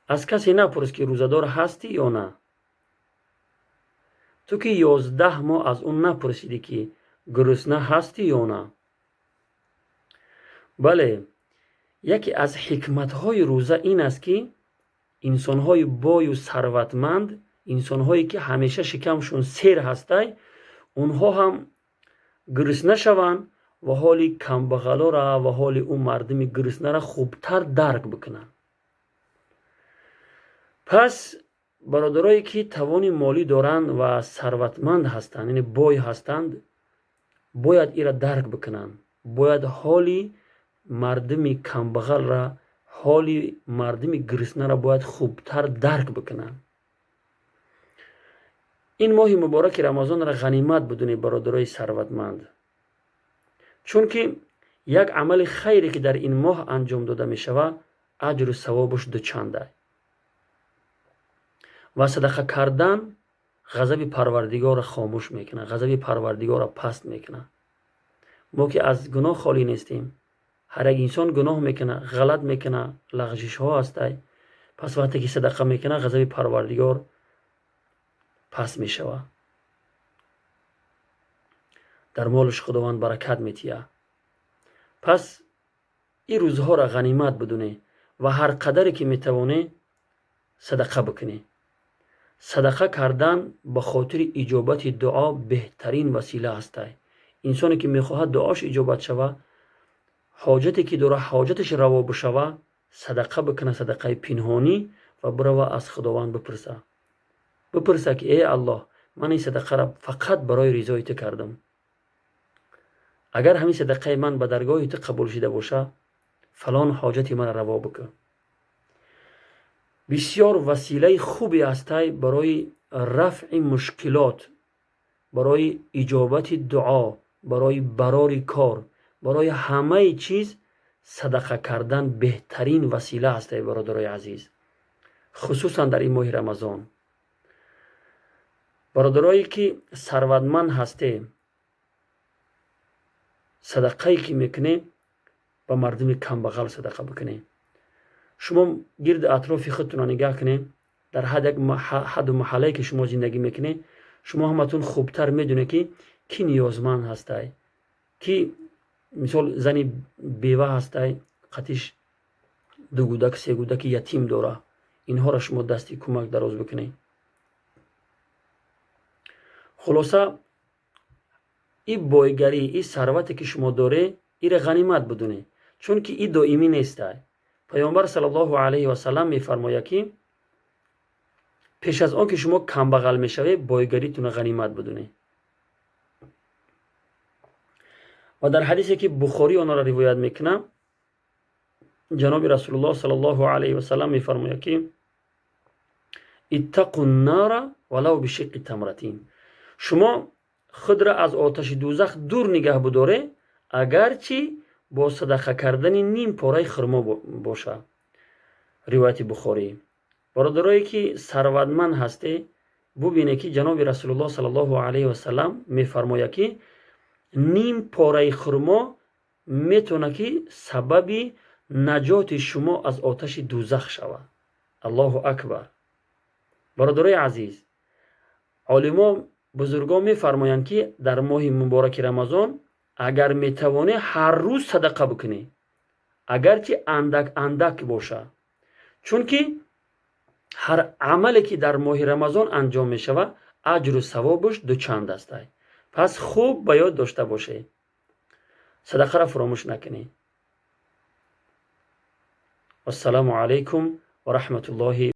Аз касе напурс, ки рӯзадор ҳастӣ ё на. Ту ки 11 моҳ аз ӯ напурсидӣ, ки гурусна ҳастӣ ё на. Бале, яке аз ҳикматҳои рӯза ин аст, ки инсонҳои бою сарватманд, инсонҳое ки ҳамеша шикамшон сер ҳастай, онҳо ҳам гурусна шаванд ва ҳоли камбағалора ва ҳоли ӯ мардуми гуруснара хубтар дарк бикунанд. Пас бародарое ки тавони молӣ доранд ва сарватманд ҳастанд, яъне бой ҳастанд, бояд ира дарк бикунанд, бояд ҳоли мардуми камбағалра, ҳоли мардуми гуруснара бояд хубтар дарк бикунанд. Ин моҳи мубораки Рамазонро ғанимат бидонед, бародарои сарватманд, чунки як амали хайре ки дар ин моҳ анҷом дода мешавад, аҷру савобаш дучанда. Ва садақа кардан ғазаби Парвардигорро хомӯш мекунад, ғазаби Парвардигорро паст мекунад. Мо ки аз гуноҳ холӣ нестем, ҳар як инсон гуноҳ мекунад, ғалат мекунад, лағжишҳо ҳастай. Пас вақте ки садақа мекунад, ғазаби Парвардигор паст мешавад, дар молаш Худованд баракат метиҳад. Пас ин рӯзҳоро ғанимат бидонед ва ҳар қадаре ки метавонед, садақа бикунед. Садақа кардан ба хотири иҷобати дуо беҳтарин васила ҳастай. Инсоне ки мехоҳад дуош иҷобат шава, ҳоҷате ки дора, ҳоҷаташ раво бишава, садақа бикуна, садақаи пинҳонӣ, ва бирава аз Худованд бипурса, бипурса ки: «Э Аллоҳ, ман ин садақаро фақат барои ризои ту кардам. Агар ҳамин садақаи ман ба даргоҳи ту қабул шида боша, фалон ҳоҷати маро раво бикун». Бисёр василаи хубе ҳастай барои рафъи мушкилот, барои иҷобати дуо, барои барори кор, барои ҳамаи чиз садақа кардан беҳтарин васила ҳастай, бародарои азиз, хусусан дар ин моҳи Рамазон. Бародарое ки сарватманд ҳасте, садақае ки мекунед, ба мардуми камбағал садақа бикунед. Шумо гирди атрофи худтонро нигаҳ кунед, дар ҳад як ҳадду маҳаллае ки шумо зиндагӣ мекунед, шумо ҳаматон хубтар медонед, ки кӣ ниёзманд ҳастай, ки мисол зани бева ҳастай, қатиш ду кӯдак, се кӯдаки ятим дора. Инҳоро шумо дасти кӯмак дароз бикунед. Хулоса, и бойгарӣ, и сарвате ки шумо доред, ира ғанимат бидонед, чунки и доимӣ нестай. Паёмбар саллаллоҳу алайҳи васалам мефармояд, ки пеш аз он ки шумо камбағал мешавед, бойгаритонро ғанимат бидонед. Ва дар ҳадисе ки Бухорӣ онро ривоят мекунад, ҷаноби Расулуллоҳ саллаллоҳу алайҳи васалам мефармояд, ки: «Иттақу ннара валав бишиққи тамратин». Шумо худро аз оташи дӯзах дур нигаҳ бидоред, агарчи бо садақа кардани ним пораи хурмо бошад. Ривояти Бухорӣ. Бародарое ки сарватманд ҳастед, бубинед, ки ҷаноби Расулуллоҳ саллаллоҳу алайҳи васалам мефармояд, ки ним пораи хурмо метавонад, ки сабаби наҷоти шумо аз оташи дӯзах шавад. Аллоҳу акбар! Бародарои азиз, олимо, бузургон мефармоянд, ки дар моҳи мубораки Рамазон агар метавонӣ, ҳар рӯз садақа бикунӣ, агарчи андак андак бошад, чунки ҳар амале ки дар моҳи Рамазон анҷом мешавад, аҷру савобаш дучанд астай. Пас хуб ба ёд дошта бошед, садақаро фуромӯш накунед. Вассалому алайкум ва раҳматуллоҳи.